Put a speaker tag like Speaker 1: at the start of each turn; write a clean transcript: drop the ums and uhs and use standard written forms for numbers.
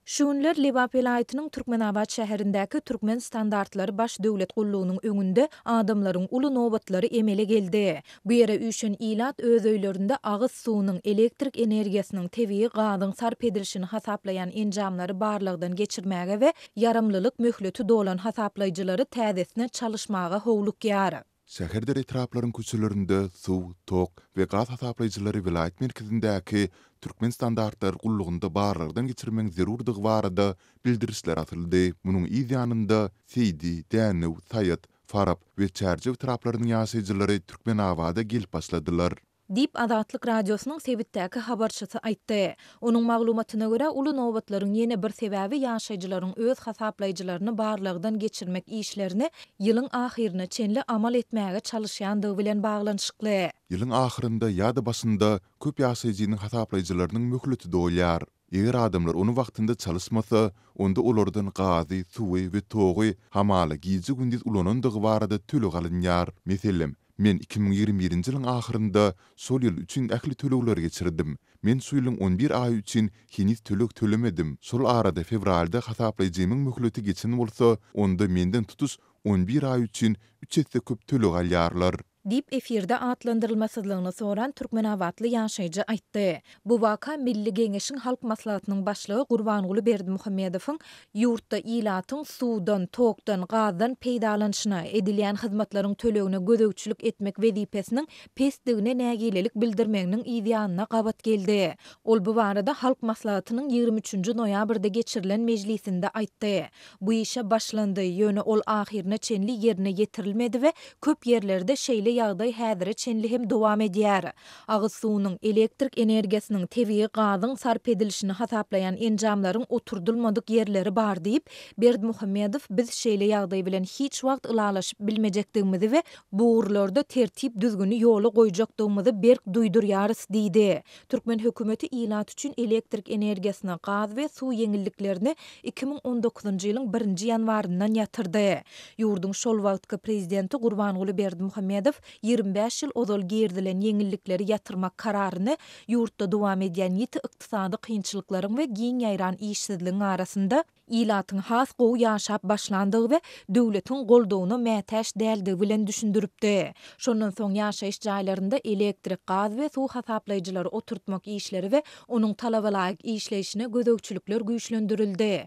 Speaker 1: Şu günler Lebap welaýatynyň Türkmenabat şäherindäki Türkmen standartlary baş döwlet gullugynyň öňünde adamlaryň uly nobatlary emele geldi. Bu ýere üýşen ilat öz öýlerinde agyz suwunyň, elektrik energiýasynyň, tebigy gazyň sarp edilişini hasaplaýan enjamlary barlagdan geçirmäge we ýaramlylyk möhleti dolan hasaplaýjylary täzesine çalyşmaga howlukýar.
Speaker 2: Şäherdir etraplaryň köçelerinde suw, tok we gaz hasaplaýjylary welaýat merkezindäki Türkmenstandartlary gullugynda barlagdan geçirmegiň zerurdygy barada bildirişler asyldy. Munuň yz ýanynda Seýdi, Dänew, Saýat, Farap we Çärjew etraplarynyň ýaşaýjylary Türkmenabada gelip başladylar.
Speaker 1: Diýip, Azatlyk Radiosynyň sebitdäki habarçysy aýtdy. Onuň maglumatyna görä, uly nobatlaryň ýene bir sebäbi ýaşaýjylaryň öz hasaplaýjylaryny barlagdan geçirmek işlerini ýylyň ahyryna çenli amal etmäge çalyşýandygy bilen baglanyşykly.
Speaker 2: Ýylyň ahyrynda ýa-da başynda köp ýaşaýjynyň hasaplaýjylarynyň möhleti dolýar. Eger adamlar ony wagtynda çalyşmasa, onda olardan gazy, suwy we togy hamala gije-gündiz ulanandygy barada töleg alynýar. Meselem, men 2021-nji ýylyň ahyrynda şol ýyl üçin ähli tölegleri geçirdim. Men şu ýylyň on bir aýy üçin heniz töleg tölemedim. Şol arada fewralda hasaplaýjymyň möhleti geçen bolsa, onda menden tutuş on bir aý üçin üç esse köp töleg alýarlar.
Speaker 1: Diýip, efirde atlandyrylmasyzlygyny soran türkmenabatly ýaşaýjy aýtdy. Bu waka Milli Geňeşiň Halk Maslahatynyň Başlygy Gurbanguly Berdimuhamedowyň ýurtda ilatyň suwdan, tokdan, gazdan peýdalanyşyna, edilýän hyzmatlaryň tölegine gözegçilik etmek wezipesiniň pesdigine nägilelik bildirmeginiň yzýanyna gabat geldi. Ol bu barada Halk Maslahatynyň 23 nji noýabrda geçirilen mejlisinde aýtdy. Bu işe başlandy, ýöne ol ahyryna çenli ýerine ýetirilmedi we köp ýerlerde şeýle ýagdaý häzire çenli hem dowam edýär. Agyz suwunyň, elektrik energiýasynyň, tebigy gazyň sarp edilişini hasaplaýan enjamlaryň oturdylmadyk ýerleri bar diýip, Berdimuhamedow biz şeýle ýagdaý bilen hiç wagt ylalaşyp bilmejekdigimizi we bu ugurlarda tertip-düzgüni ýola goýjakdygymyzy berk duýdurýarys diýdi. Türkmen hökümeti ilat üçin elektrik energiýasyny, gaz we suw ýeňilliklerini 2019-njy ýylyň birinji ýanwaryndan ýatyrdy. Ýurduň şol wagtky prezidenti Gurbanguly Berdimuhamedow 25 ýyl ozal girizilen ýeňillikleri ýatyrmak kararyny ýurtda dowam edýän ýiti ykdysady kynçylyklaryň we giň ýaýran işsizligiň arasynda ilatyň has gowy ýaşap başlandygy we döwletiň goldawyna mätäç däldigi bilen düşündiripdi. Şondan soň ýaşaýyş jaýlarynda elektrik, gaz we suw hasaplaýjylary oturtmak işleri we onuň talabalaýyk işleýşine gözegçilikler güýçlendirildi.